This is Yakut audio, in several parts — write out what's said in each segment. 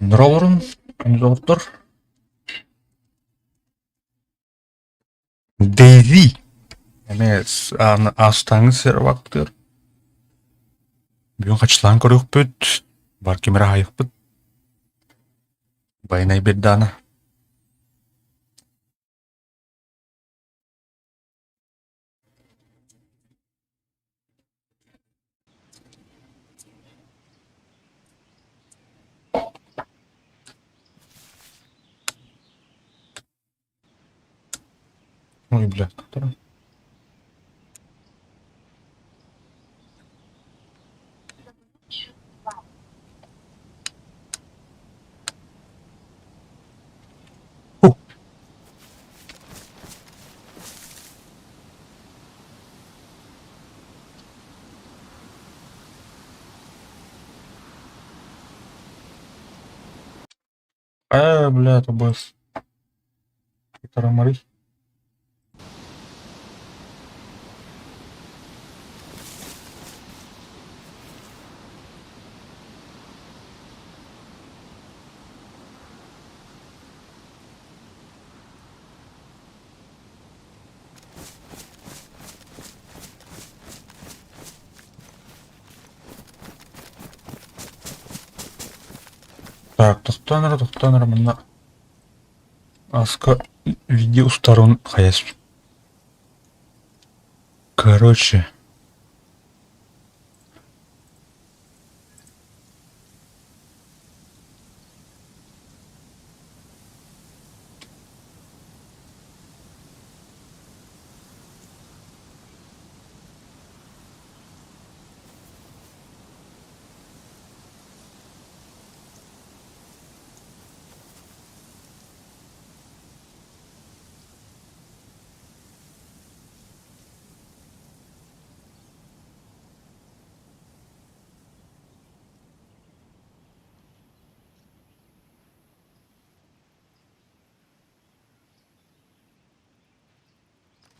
Норолорун күндү Дейзи эмиэ аастааҥҥы сервактыыр. Бүгүн хачылаан көрүөхпүт, бар ким эрэ аһайыахпыт. Байанай Бердана. Ой, бля, который? Фу. Бля, это босс. Тарамарый. Так, тохтоон эрэ, тохтоон эрэ манна аска видео устарын хайас. Короче.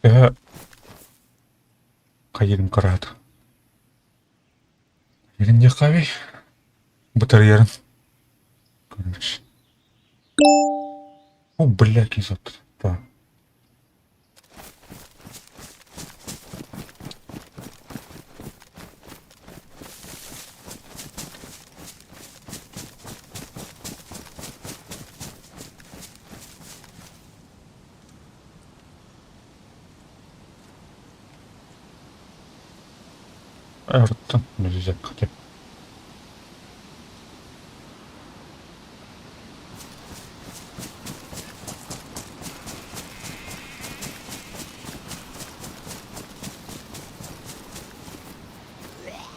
Төһө хайыырын караат. Хайыырын диэххэ Бытарыйарын. Короче. О, бля, кизот. Так. Ырыттым, хотя.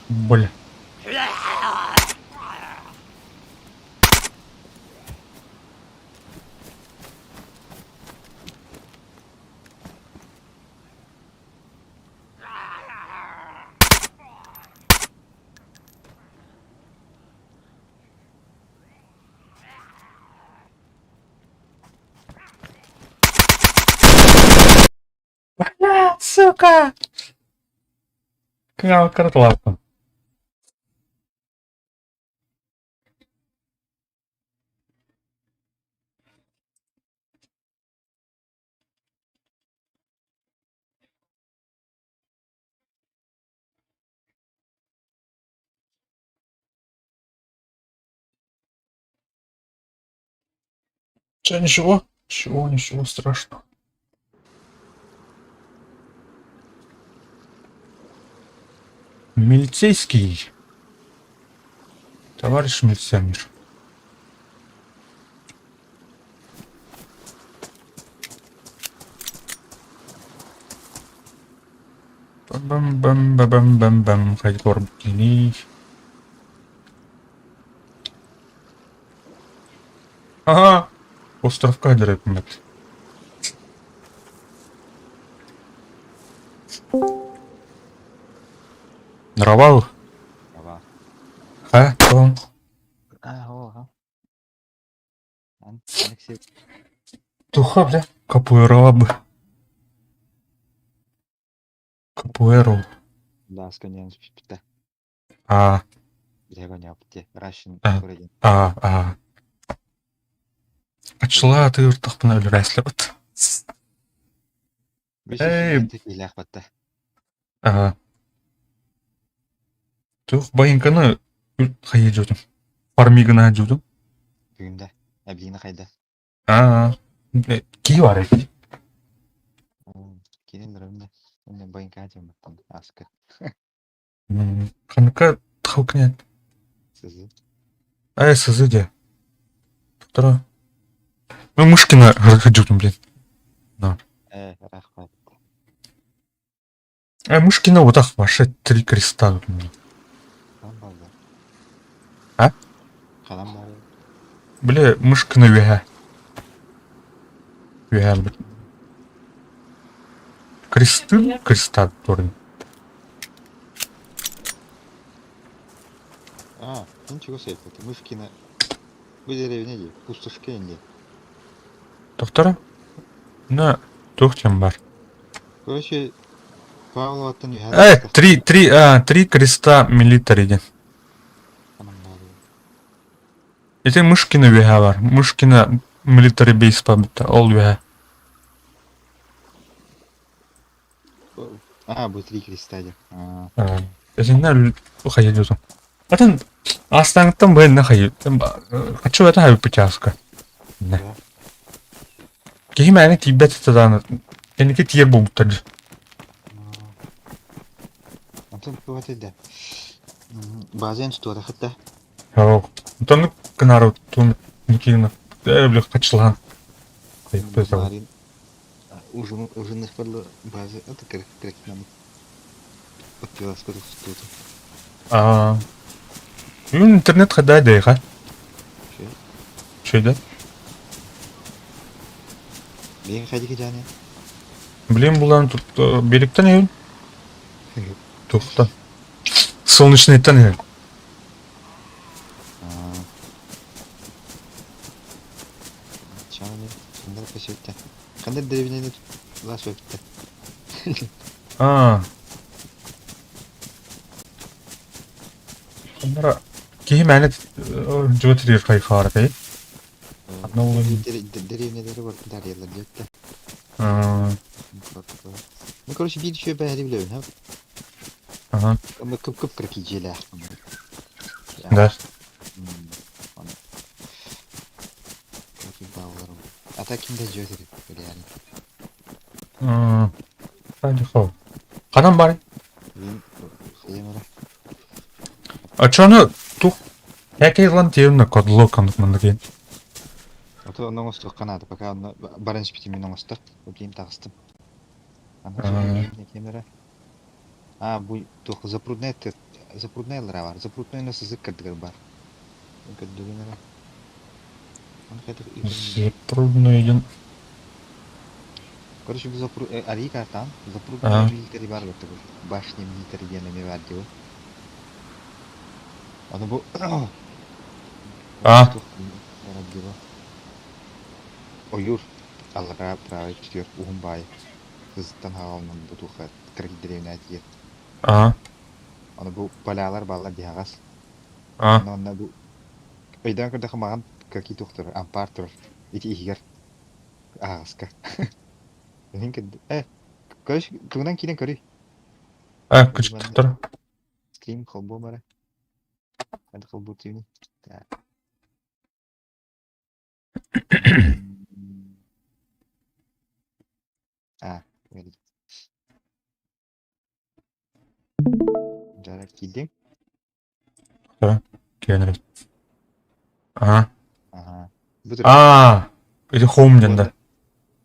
Бля. Бля, сука! Кыраҕа Че, ничего? Ничего, ничего страшного. Милицейский. Товарищ милиционер. Бам-бам-бам-бам-бам-бам. Хайдор бикини. Ага. Островка дырыпмыт. Равал. Ава. Ха, он. А, о, ага. Алексей. Туха, бля. Капуэра бы. Капуэру. Да, сканером спитта. А, Древняя Russian А. Korean. а, а. Аччылаа атыырдахпына өлөрөөслөбүт. Бис Эй, киилээх батта. Ага. Туох байыҥканы хайыы дьуутум. Фармигына дьуутум. Бүгүн да. Эбиини хайда. Аа, кии бар эбит. Киирэн барабын да. Инне байыҥка дьон баттан аска. Ханныка тахалкынен. Сызы. Ай, сызы де. Тора. Ну, Мышкина хадьутум, блин. Да. Рахмат. А Мышкина вот так ваши три креста. Ханан баллар? А? Ханан баллар? Бля, Мышкина үөһэ. Үөһэ бит. Кресты креста турын. А, ничего себе, это Мышкина. Бу деревня дии, пустошка инде. Доктора? На, туох диэн бар. Короче, Павловаттан үһэ Три креста милитари диэн. Ити Мышкина үөһэ бар. Мышкина милитари бейс бабыта, ол үөһэ. А, бу три креста диэн. А, Итиннэ хайа дьотум. Атын астаҥыттан быһынна хайы. Хочу это хайы пучаска. да. Киһи мээнэ тиийбэт этэ Кэнники тиийэр буолбуттар дии. Онтон туох этэй да? Базен тутуотахыт да? Оо, онтон гынаары туун Никина бile хачылаан. Марин ужин ужинных база это кракинам подпиласка туту. Аа. Интернет хада дейха. Шөйдө. Мен хайдики жане? Блин, булан тут беректен эйин. Тухтан. Солнечныйтан эйин. Чаны, кандай көсөттө? Кандай деревнени лас өттө? Аа. Андара киһи мээнэ жуотирир хайхаарай. Деревнелери бар дарьялар диэтте. Ну, короче, биир үчүгэй бэһэри билэбин, ха? Ага. Кып-кып кыракий дьиэлээх. Да. Кыракий бааларым. А так ким да дьиэ реально. Ханан баар? Мин хайым эрэ. Оччону тух Эки ылан тиэрнэ кодло конук манна диэн. Ото онно оҥостуохха наада, пока онно баран испитим мин оҥостор. Убийым таҕыстым. Аны А, бу туох запрудная запрудная бар. Запрудная сызык кырдыгар бар. Көрдүгүн эрэ. Запрудная диэн. Короче, бу запру арии картан запрудная милитари бар бу. Башня милитари диэн эмиэ бар дио. Аны бу А. Ойуур аллараа правый түтүөр уһун баай кызыттан хаалынан бу туха кыргыдырыына тиийэр. А. Аны бу полялар баалар диһаҕас. А. Онно онно бу өйдөөн көрдөххө маҕан какие туох турар, ампаар турар. Ити иһигэр аһаҕаска. Иһин кырды. Короче, тугунан киирэн көрүй. А, күчүктэр. Стрим холбуом эрэ. Это холбуур тиини. Так. А, Дьара киирдиҥ? Киирэн Аа. Аха. Аа, ити хоум диэн да.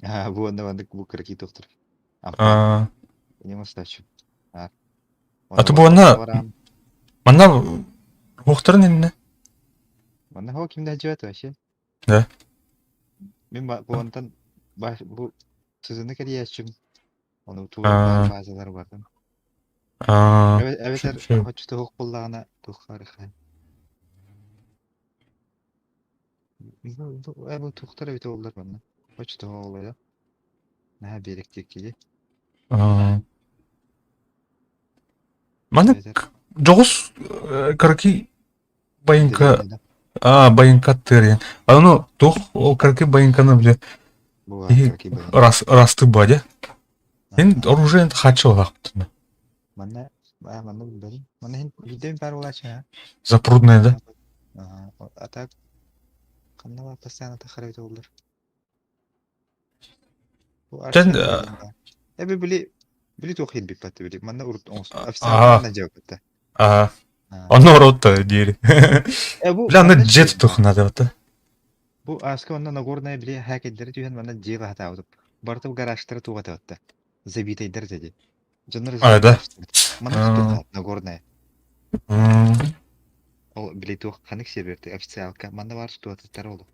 Аа, бу онно маннык бу кыракий тохтор. Аа. Не мустачу. Аа. А бу онно манна хуохтарын иннэ. Манна хоо ким да дьиэт вообще. Да. Мин бу онтон бу сызыны кэрийээччим. Ону тула базалар бардым. Аа. Эбэтэр хочто хуох буллаҕына туоххаарыхай. Бу туохтар эбитэ буоллар манна. Хочто оҕолоро. Наһаа биэрэктиир киһи. Аа. Маннык дьоҕус кыракий байыҥка. А, байыҥка аттыыр А ну, туох ол кыракый байыҥканы, бля, Бу киһи кыракый байыҥка. рас, растыба дьэ. Ин Аа, оружие хачылаахпытына. Манна аа, манна билбэтим. Манна иһин биирдэ баар буолааччы аа. Запрудная, да? Аа, а так ханна баар постоянно таххар эбитэ буоллар. Бу Чэн Арсен диэн баар. Эби били били туох иһин били манна урут оҥос аа официалка дьабыта. аа Аа. Онно оротто диэри. Э бу Бля, аны манна дьиэ дьиэ тутуох наада бата. Бу ааска онно Нагорная били хакердары түһэн манна дьиэ хаһатаабытым. Барыта гаражтары туох этэ Забитайдар дии. Дьоннор А, да? Манна тутуохха Нагорная. Ол били туох ханнык серверти официалка манна баар тутуотаттар ол.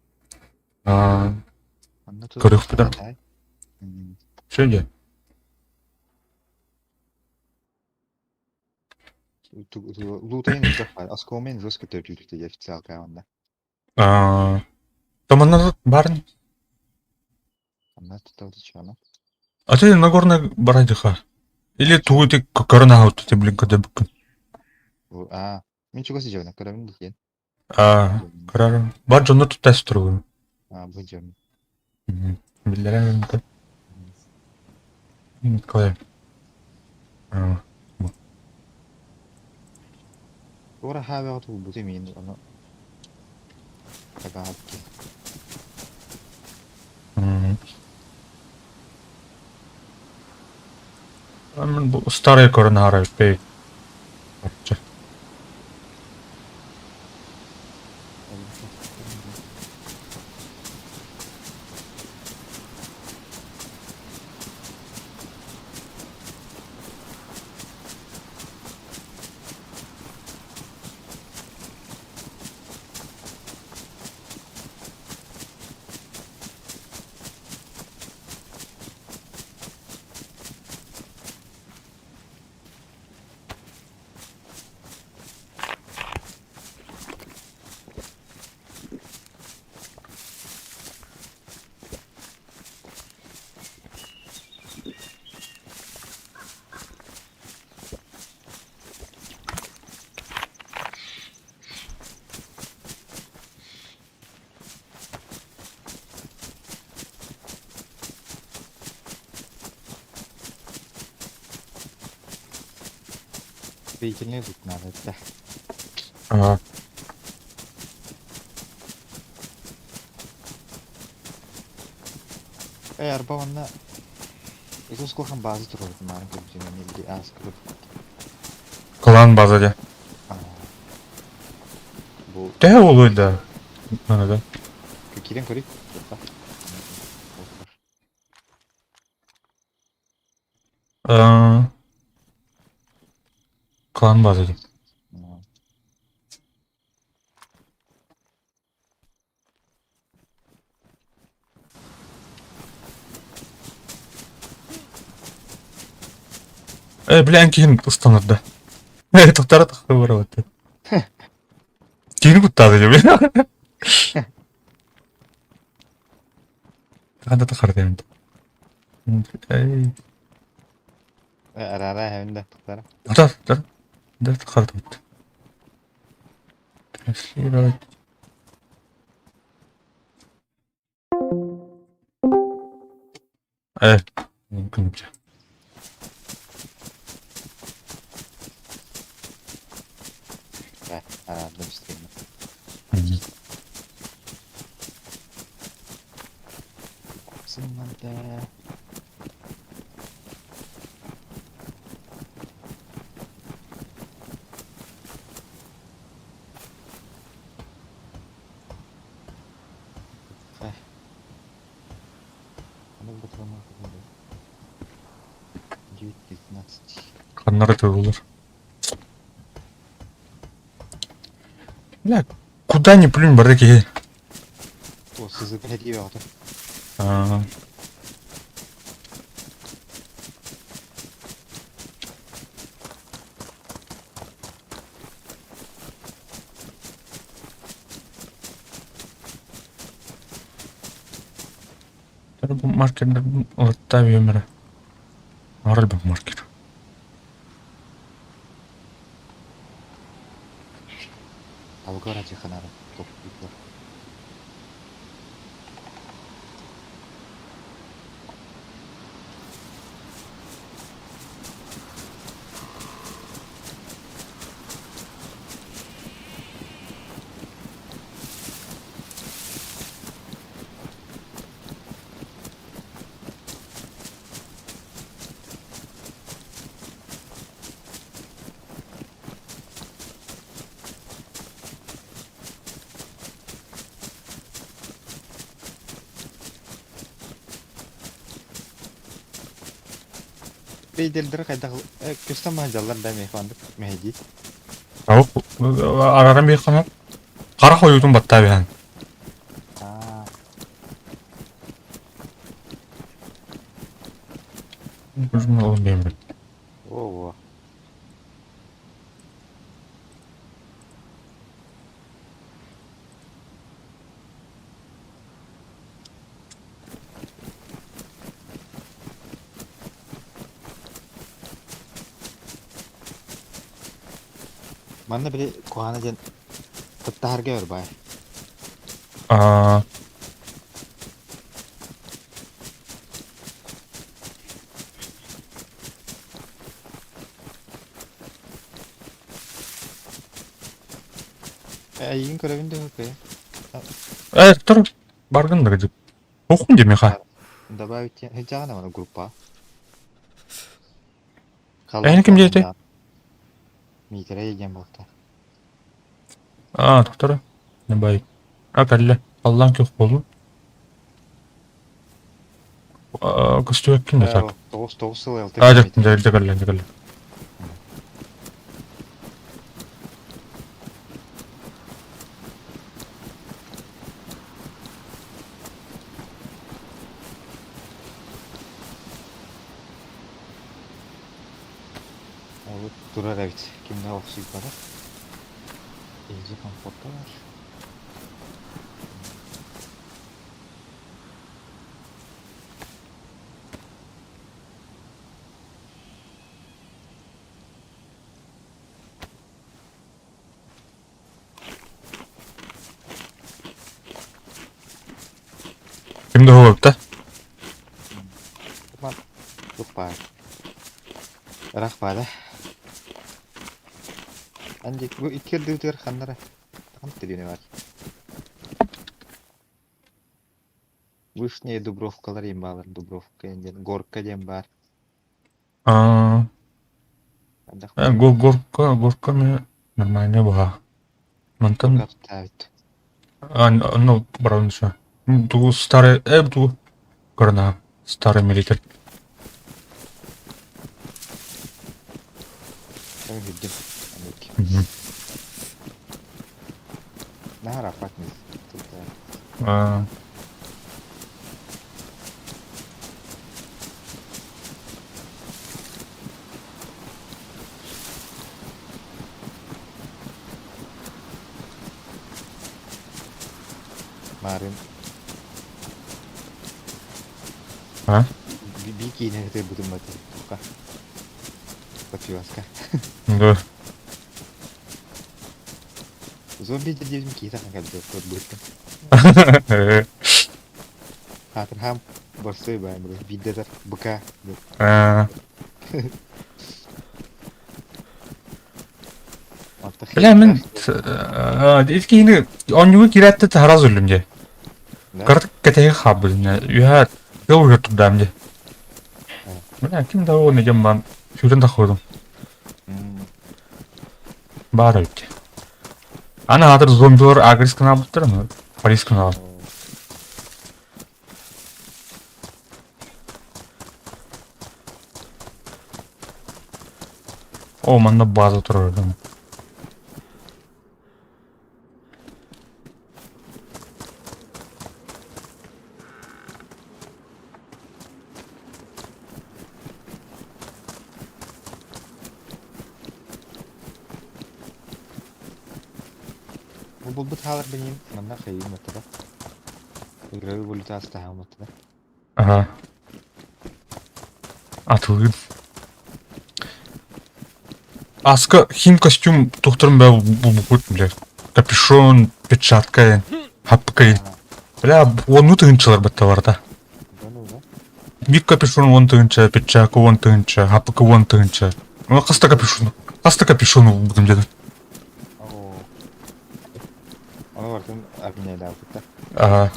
Манна Көрүөхпүт тутуохха Что дьэ? Лутайын элбэх баар. Осколмен жестко төрдүүрүк дии официалка манна. Томанна баар Манна туталды чана. А ты Нагорная барадиха? Или тугу ты көрөн аһаут ты блин көдөбүккүн? Аа, мин чугас дьиэбин көрөбүн диэн. Аа, көрөр. Бар дьонно туттас туругун. Аа, бу дьон. Биллэрэ Николай. Аа. Туора хаабаҕа тугулбуту миин ону тагаатты. Бу старый көрөн аһара бэй. Бейтельный тут надо, да. Ага. Э, арба онно Икус кухан база турар маан көрдүнэн илди аас кылып. Клан база дьэ. Бу Төһө буолуой да? Аны да. киирэн көрүй. Клан база дии. Э, бля, эн киһин ыстанар да. Э, тохтара тахса барабат. Киһини куттаады дьэ, бля. Ханда тахар дэмин. Эй. Арара хэвин да тахтара. Да, да. Да, тахар тут. Транслировать. Э, күнүмчэ. Да, араардым стримы. Сымманта. Ханнары тыыллар. Бля, куда ни плюнь, бары киһи. Аа. Бу маркердер ылаттаа өмөрө. Арал бу маркер. Алга барааччы ханаара толкуйдар. Рейдердери хайдах көстөн маһдьаллар да миэхэ оннук мэһэйдии. Араран биэххэ Харах ойуутун баттаа биһэн. Аа, Ол биэммит. оо, Манна били куһаҕана диэн таптаһарга өр баай. Аа, Эйигин көрөбүн да үһү тур баргын да кыдьык. Охун дии миэхэ. Добавить сылдьаҕын ама группа. Эһини ким диэтэй? Миитэрэй диэн буолта. Аа, доктора. Набай. А, кэллэ. Халлаан күөх буоллун. Көстүбэккин да так. 9 сыл ылты. Аа, дьэ, дьэ, дьэ, кэллэ, дьэ, кэллэ. Ол турар эбит. Кимнээх охсуйбата. Иһдьэ комфорта бар. Ким да уһугупта? Туох баар? Ырах баара. Ан диэки бу икки ардыбытыгар ханна эрэ ханна дэриэбинэ баар. Вышняя Дубровкалар диэн бааллар. Дубровка диэн Горка диэн баар. Аа, Хайдах баар? Горка, Горка эмиэ нормальная быһаа. Мантан Горка таабыт. ну, баран Тугу старый, тугу көрөн старый милитер. Үрдүм. Ан Наһаа раппат Аа, Марын а? би киинэ ытырбытым баты. Тука. Папиоска. Да. Зомби диэбитим киһи кэлбит көрбүттэн. Хаатырхаам борсуй баайым биирдэ быка. Аа. Бля, мин иккиһини оонньууга киирээт да сразу өллүм дии. Кыратык кэтэһи хаалбытым үһэ тыал уһуйар турдаам дии. Бля, ким да уонна дьон баан сүүрэн таххыбытым. Баар эбит. Аны аатыр зомбилар агрис гынаабыттар, полис гынаабыт. О, манна база турар дом. Бу булбут хаалар билигин манна хайыы маттара. Ыгырабы булута астаһаам маттара. Ага. Атылыын. Аска хим костюм тухтарым бэ булбукут, блядь. Капюшон, перчатка, хаппыкай. Бля, уоннуу тыһыынчалар батта барыта. Биир капюшон 10 тыһыынча, перчатка 10 тыһыынча, хаппыка 10 тыһыынча. Ну, хаста капюшон булбутум диэн. Ону барытын обменяйдаабыта. Ага.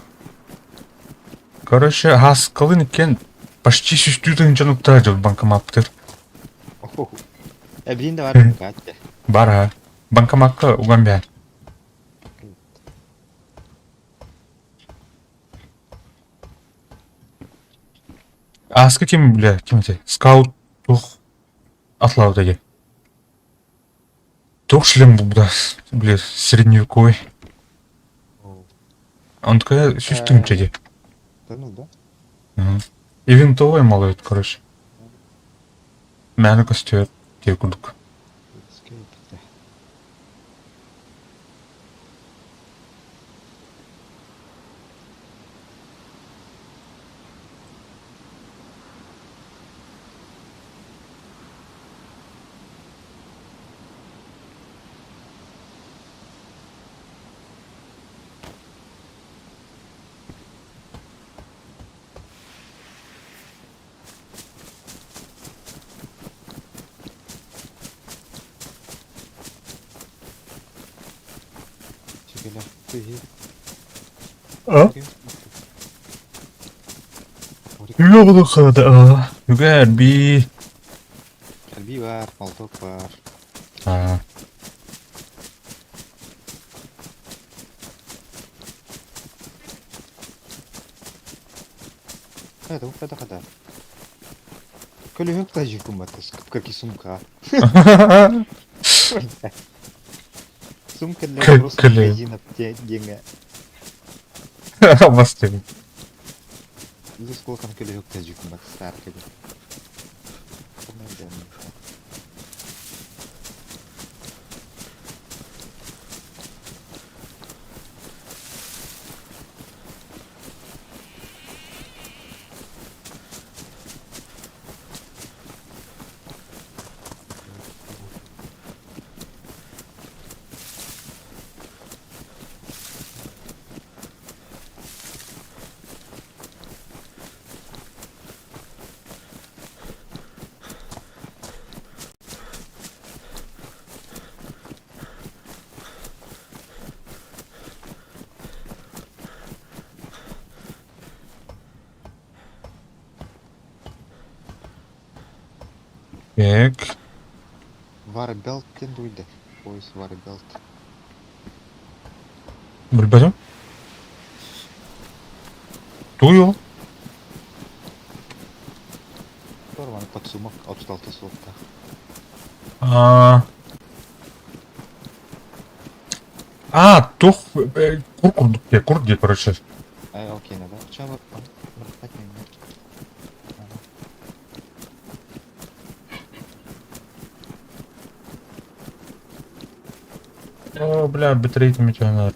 Короче, хаскалын иккен почти сүүстүү тыһыынчаны уктара дьыл банкоматтыр. Эбиин да бар Катя. Бар ha. Банкомакка уган бээн. Ааска ким бля, ким этэй? Скаут туох атлаабыта дии. Туох шлем булбута, бля, средневековый. Он такая сүүс тыһыынча дии. Да ну да. И винтовой мало это, короче. Мээнэ көстүбэт диэ курдук. А? Үгээр би Би бар, молоток бар. А. Қайда, қайда, қайда? Көлөһөк та жүйкүм баттас, какие сумка. Сумка для взрослых магазинов деньги. Бастым. Үгүс кулахан көлөһөк та жүйкүм баттас, старка. Так. Варбелт диэн дуйда. Пояс Варбелт. Билбэтим. Туй ол? Нормально подсумок 36 суохтаах. А, а туох кур курдук дии, кур дии, короче. Э, окей, надо. Чё вы... О, бля, битрейт метеорит.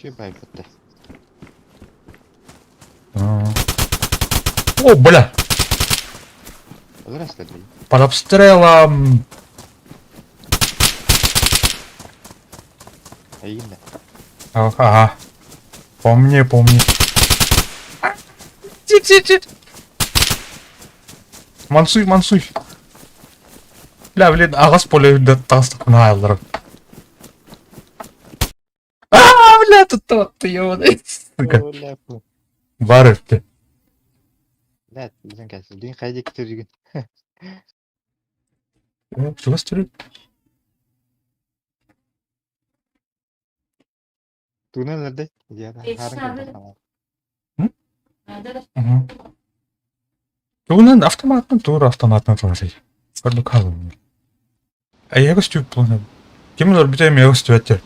Шибай бытты. О, бля! Здравствуйте. Под обстрелом! Именно. Ага. Помни, помни. Тит-тит-тит. Мансуй, мансуй. Бля, блин, аҕас поле таҕыстахпына хаалларым. А, бля, тут ты ёбаный. Сука. Бар өттө. Бля, билэн кэлсэн. Дин хайда күтүрүгүн. Чугас түрүт. Тугунан өлөрдөй? Харын көрдөх. Тугунан автоматынан тугур автоматынан туһарый? Ордук хаалым. Эйиэхэ көстүбүт буолан Ким олорбута эмиэ көстүбэт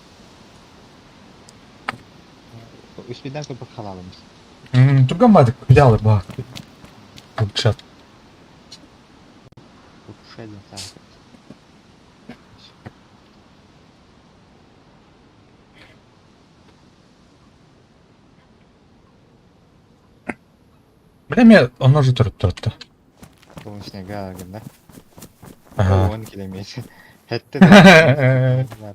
Үспүтэн курдук халаабымыз. Турган баадык идеалы баа. Чат. Укшеден саатыр. Бля эмиэ онно же туруттарда. Солнечныйга гынна. Ага. 10 километр. Хэтте да.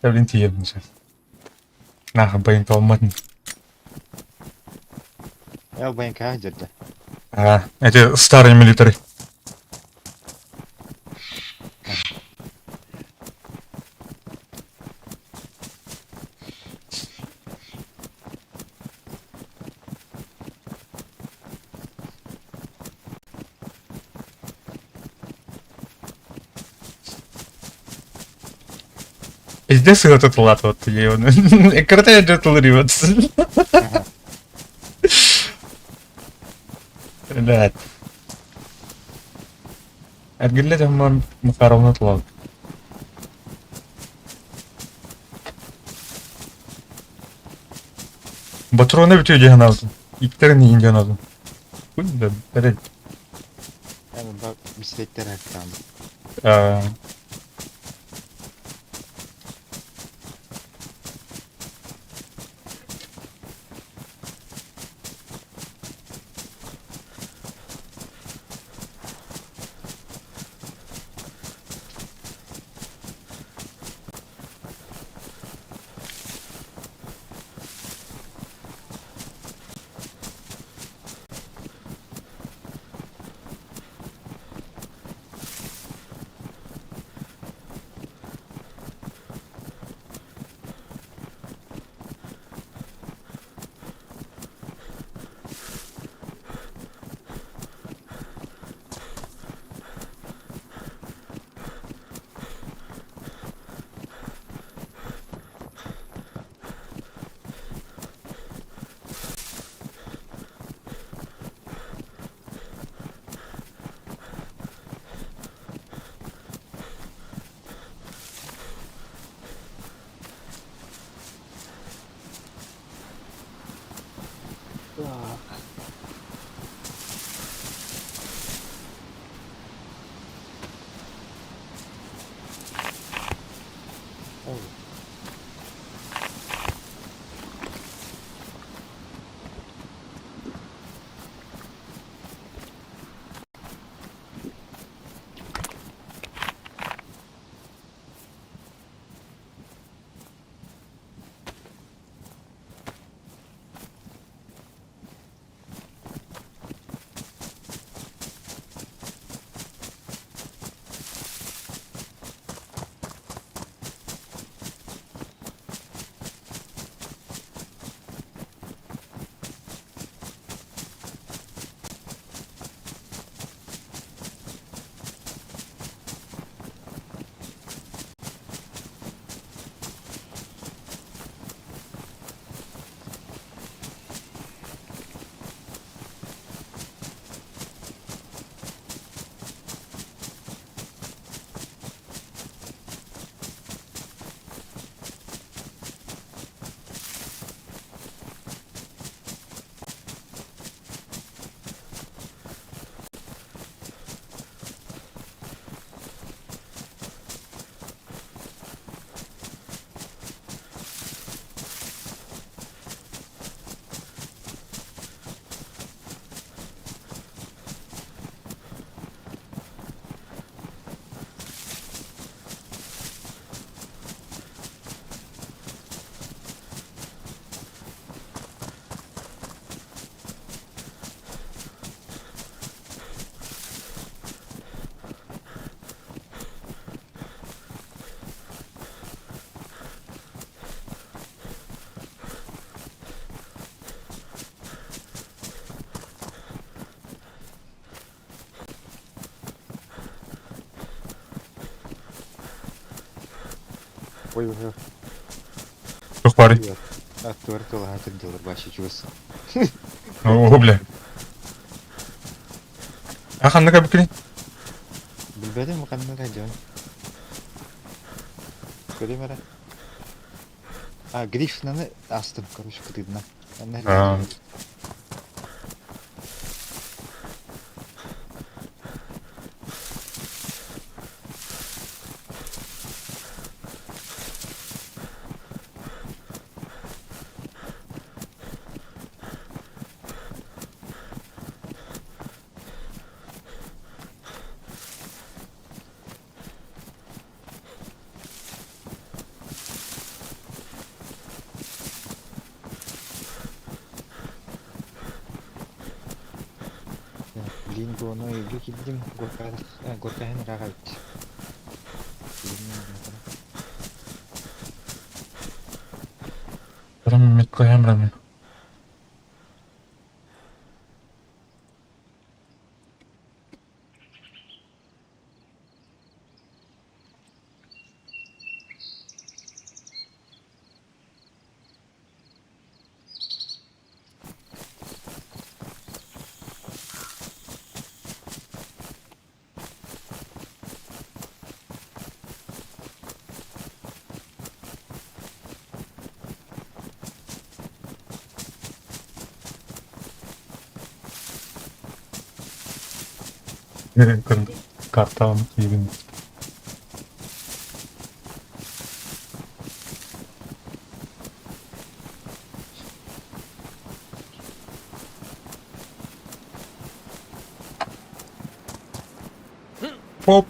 Блин тиийэбин сен. Нахуй байын толматын. Эл байын жерде. А, эти старые милитари. Пиздец вот этот лад вот Крутая джетл ривотс. Ребят. Эргиллэ дьоммор Макаровна тулал. Ботуруона бүтүө дии санаабытым. Иттэрин иһин дии санаабытым. Күн да бэрэл. Yani bak bisikletler hakkında. Аа Oh. Ой, ой, Туох баарый? ой. Аттыбар тулаһа турдулар башы чугас. Оо, бля. А ханна кэбиккиний? Билбэтим ханна да дьон. Көрүм эрэ. А, Грифнаны астым, короче, кытыытынан. Онно А, Лингону өйгө киирдим, Горкаһын ыраах эбит. Прям Картам киирин. Хоп.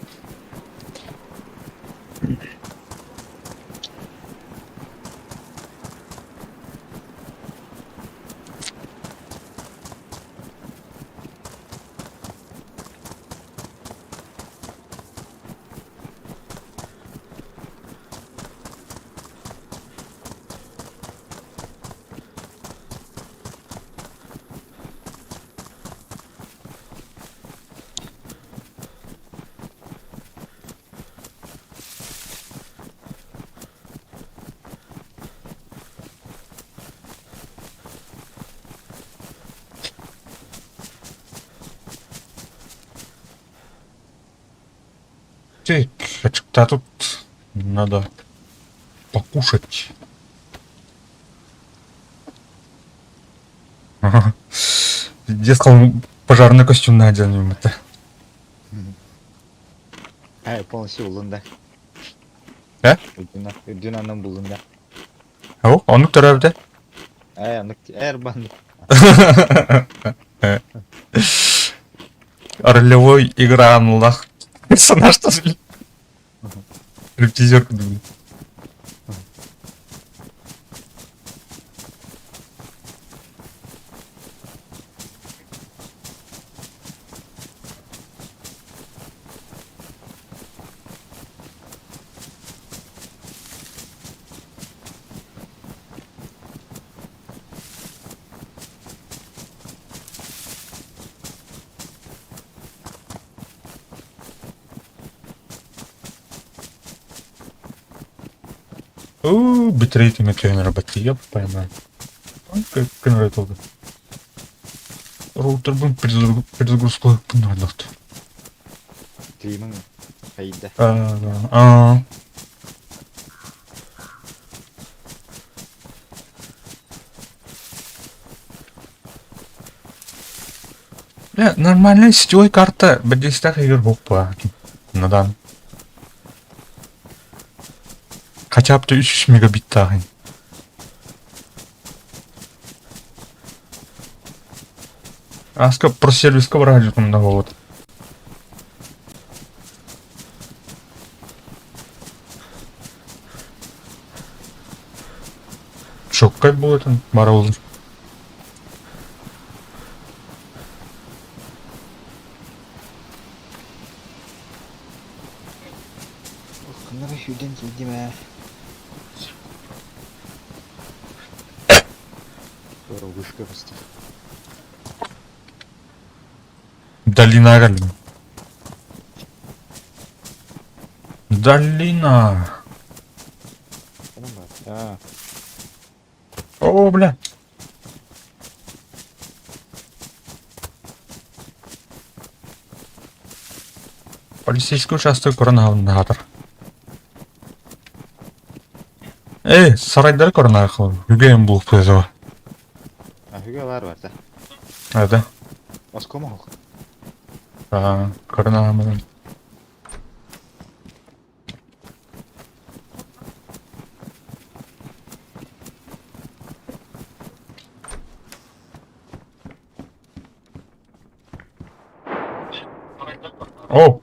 Так, а тут надо покушать. Ага. Я сказал, пожарный костюм наденем это. Э, полностью буллун да. Э? Үрдүн үрдүн аннын буллун да. О, оннук төрөөбүтэ. Э, оннук эр баннык. Ролевой игра аналлаах персонаж Стриптизер курдук. Оо, битрейт эмэ түһэн эрэ я поймаю. Көнөрө толду. Роутербун перезагрузку надо. Тримың хайда. А. Бля, нормальная сетевой карта бэдистах игр боппа. Надан. Хотя бы 300 мегабит тағын. Аска про сервиска барахажытым да вот. Шоккай болатын бара олар. Ханна сүүрдэн киирдим ээ. Вышка бастар. Долина кэллим. Долина. Аа. О, бля. Полицейский участок көрөн аһылыннаһаатар. Эй, сарайдары көрөн аахыл. Үгэйин булуп А үгэ бар бар да. Это? Оскома хок. А, көрөн аһамын. О!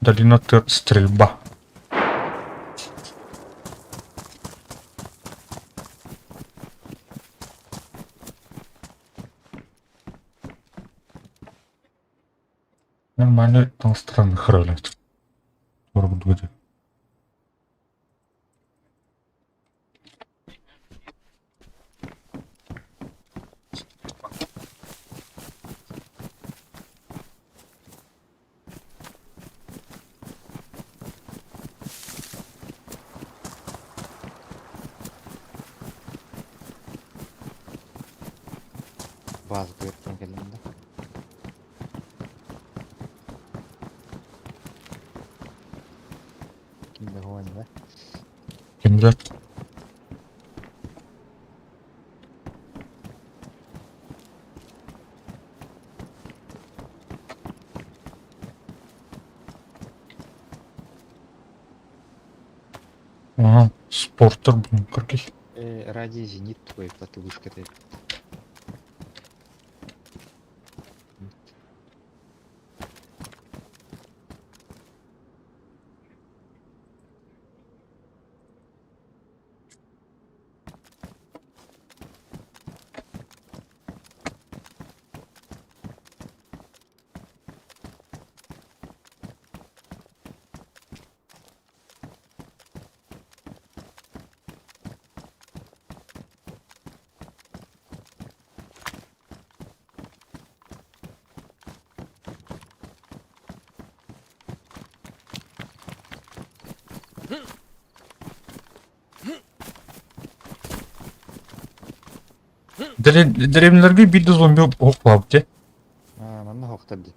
Долина стрельба. Нормально там странно хралят. Будет. База кыыртан кэллим да. Ким да да? Кимдер? Ага, спорттар бункер кей. Ради зенит твой платывышка ты. Деревнелерге биир да зомби оһох дии. А, манна хоқтар ди.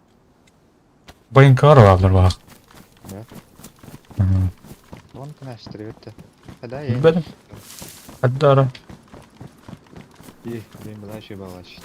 Байыҥкаҕар ылааллар баҕар. Да? Вон кынастырыбытта. Хада я. Билбэтим. Хаддара. И, блин, была еще балач.